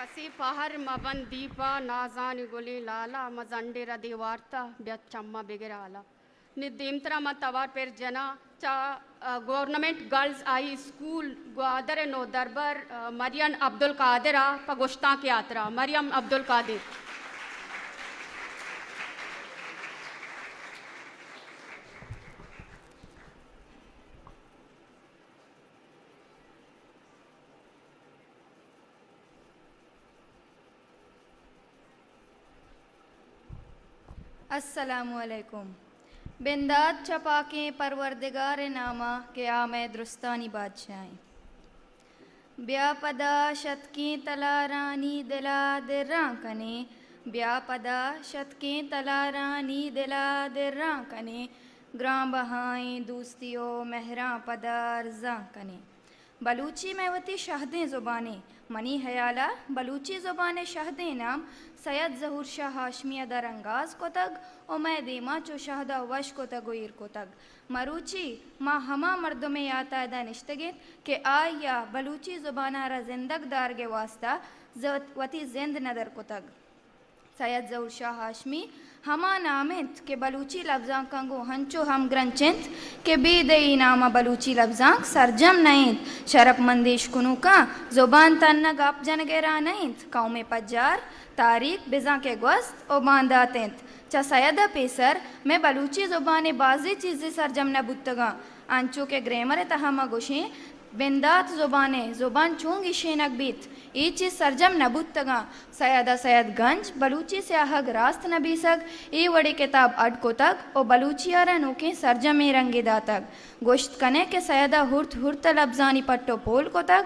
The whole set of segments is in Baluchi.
کسی پہر مبند دیپا، نازانی گلیں لالا، مزنڈے ردی وارتا، بیا چما بگر آلا۔ نی دیمترا من توار پر جناں چہ، آ، government girls high school Gwadar ءِ نودربر، آ، مریم عبدالقادر ءَ پہ گوشتانکے ہاترا۔ مریم عبدالقادر۔ السلام علیکم۔ بندات چہ پاکیں پروردگار ءِ نام ءَ کہ آ مئے درستانی بادشاہ ایں۔ بیا پدا شتکیں تلارانی دل ءَ دراں کنیں، بیا پدا شتکیں تلارانی دل ءَ دراں کنیں، گران بہائیں دوستی ءُ مہراں پدا ارزاں کنیں۔ بلوچی مئے وتی شہدیں زبانے۔ منی ہیال ءَ بلوچی زبان ءِ شہدیں نام سید ظہور شاہ ہاشمی ءَ درانگاز کتگ ءُ مئے دیما چو شہد ءَ وش کتگ ءُ ایر کتگ۔ مروچی ما ہما مردمے یات ءَ ادا نشتگ ایں کہ آئی ءَ بلوچی زبان ءَ را زندگ دارگ ءِ واستا ز-، وتی زند ندر کتگ۔ سید ظہور شاہ ہاشمی ہما نام اِنت کہ بلوچی لبزانکاں گوں ہنچو ہمگرنچ اِنت کہ بے دئی نام ءَ بلوچی لبزانک سرجم نہ اِنت۔ شرپمندیں اشکنوکاں، زبان تھنا گپ جنگ ءِ راہ نہ اِنت، قوم ءِ پجار، تاریخ، بزاں کہ گوست ءُ باندات اِنت۔ چہ سید ءَ پیسر مئے بلوچی زبان ءِ بازیں چیزے سرجم نہ بوتگ اَنت، انچو کہ گرامر ءِ تہا ما گوشیں، بندات زبان ءِ زبان چون گیشینگ بیت، اے چیز سرجم نہ بوتگ اَنت۔ سید ءَ سید گنج بلوچی سیاہگ راست نبیسگ اے وڑیں کتاب اڈ کتگ ءُ بلوچی ءَ را نوکیں سرجمیں رنگے داتگ۔ گوشت کن ئے کہ سید ءَ ہرت ہرت ءَ لبزانی پٹ ءُ پول کتگ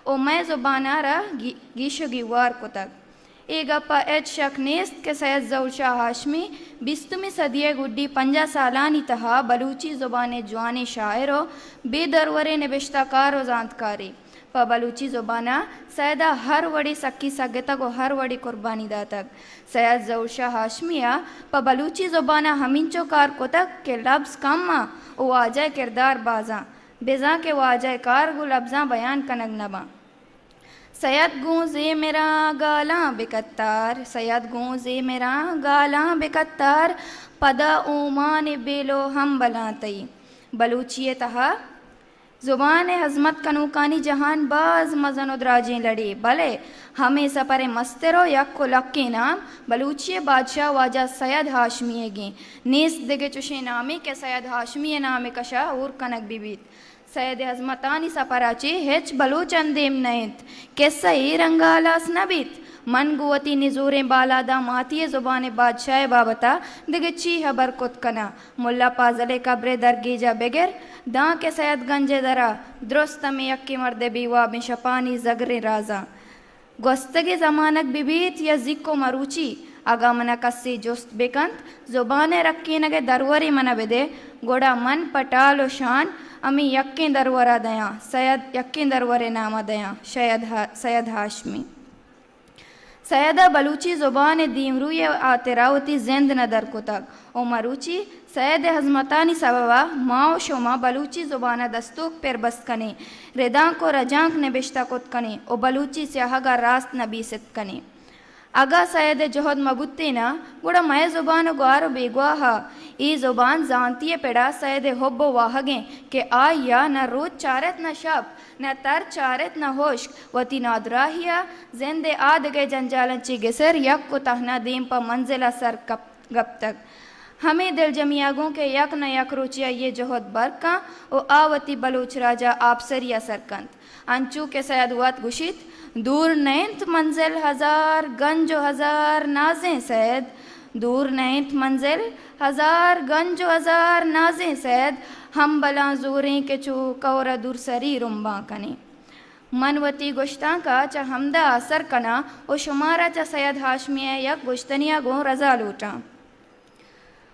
ءُ مئے زبان ءَ را گی-، گیش ءُ گیوار کتگ۔ اے گپ ءَ ہچ شک نیست کہ سید ظہور شاہ ہاشمی بیستمی صدی ءِ گڈی پنجاہ سالانی تہا بلوچی زبان ءِ جوانیں شاعر ءُ بے دروریں نبشتہ کار ءُ زانتکارے۔ پہ بلوچی زبان ءَ سید ءَ ہر وڑیں سکی سگتگ ءُ ہر وڑیں قربانی داتگ۔ سید ظہور شاہ ہاشمی ءَ پہ بلوچی زبان ءَ ہمینچو کار کتگ کہ لبز کم اَنت ءُ واجہ ءِ کردار باز اَنت، بزاں کہ واجہ ءِ کار گوں لبزاں بیان کنگ نہ بنت۔ سید گوں زیمراں گالاں بکتار، سید گوں زیمراں گالاں بکتار، پدا اومان ءِ بیلو ہمبلاں تئی۔ بلوچی ءِ تہا زبان ءِ ہزمت کنوکانی جہان باز مزن ءُ دراجیں لڑے، بلے ہمے سپر ءِ مستر ءُ یک ءُ لکیں نام بلوچی ءِ بادشاہ واجہ سید ہاشمی ئیگ اِنت۔ نیست دگہ چشیں نامے کہ سید ہاشمی ءِ نام ءِ کش ءَ ہور کنگ بہ بیت۔ سید ءِ ہزمتانی سپر ءَ چہ ہچ بلوچ اندیم نہ اِنت۔ کسہ اے رنگ ءَ ہلاس نہ بیت۔ من گوں وتی نزوریں بالاداں ماتی ءِ زبان ءِ بادشاہ ءِ بابت ءَ دگہ چی ہبر کت کناں؟ ملا پازل ءِ کبر ءِ درگیج ءَ بگر داں کہ سید گنج ءِ در ءَ درست ہمے یکیں مرد ءِ بے وابیں شپانی زگریں رازاں۔ گوستگیں زمانگ بہ بیت یا زیک ءُ مروچی، اگاں من ءَ کسے جست بہ کنت، زبان ءِ رکینگ ءِ درورے من ءَ بدئے، گڑا من پہ ٹال ءُ شان ہمے یکیں درور ءَ دیاں، سید، یکیں درور ءِ نام ءَ دیاں، شید ہا-، سید ہاشمی۔ سید ءَ بلوچی زبان ءِ دیمروئی ءِ ہاترا وتی زند ندر کتگ ءُ مروچی سید ءِ ہزمتانی سبب ءَ ما ءُ شما بلوچی زبان ءَ دستونک پر بست کنیں، ردانک ءُ رجانک نبشتہ کت کنیں ءُ بلوچی سیاہگ ءَ راست نبیست کنیں۔ اگاں سید ءِ جہد مہ بوتیناں، گڑا مئے زبان ءِ گوار ءُ بیگواہ ءَ اے زبان زانتی ءِ پڑ ءَ سید ءِ حب ءُ واہگ اِنت کہ آئی ءَ نہ روچ چارت نہ شپ، نہ تر چارت نہ ہشک، وتی نادراہی ءَ زند ءِ آ دگہ جنجالاں چہ گسر یک ءُ تہنا دیم پہ منزل ءَ سر کپ-، گپتگ۔ ہمے دلجمی ءَ گوں کہ یک نہ یک روچے آئی ءِ جہد بر کن ءُ آ وتی بلوچ راج ءَ آپسری ءَ سر کنت۔ انچو کہ سید وت گوشیت، دور نہ اِنت منزل ہزار گنج ءُ ہزار نازیں سید، دور نہ اِنت منزل ہزار گنج ءُ ہزار نازیں سید، ہمبلاں زوریں کہ چو کور ءَ دورسری رمباں کنیں۔ من وتی گوشتانک ءَ چہ ہمدا آسر کناں ءُ شمارا چہ سید ہاشمی ءِ یک گوشتنی ءَ گوں رضا لوٹاں۔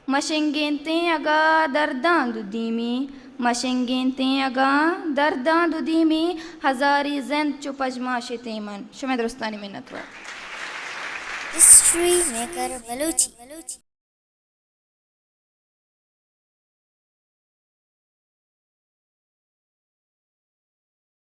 مشنگینتیں اگاں درداں دو دیمی، مشنگینتیں اگاں درداں دو دیمی، ہزاری زند چو پژماشتیں من۔ شمئے درستانی منت وار۔ History maker Balochi.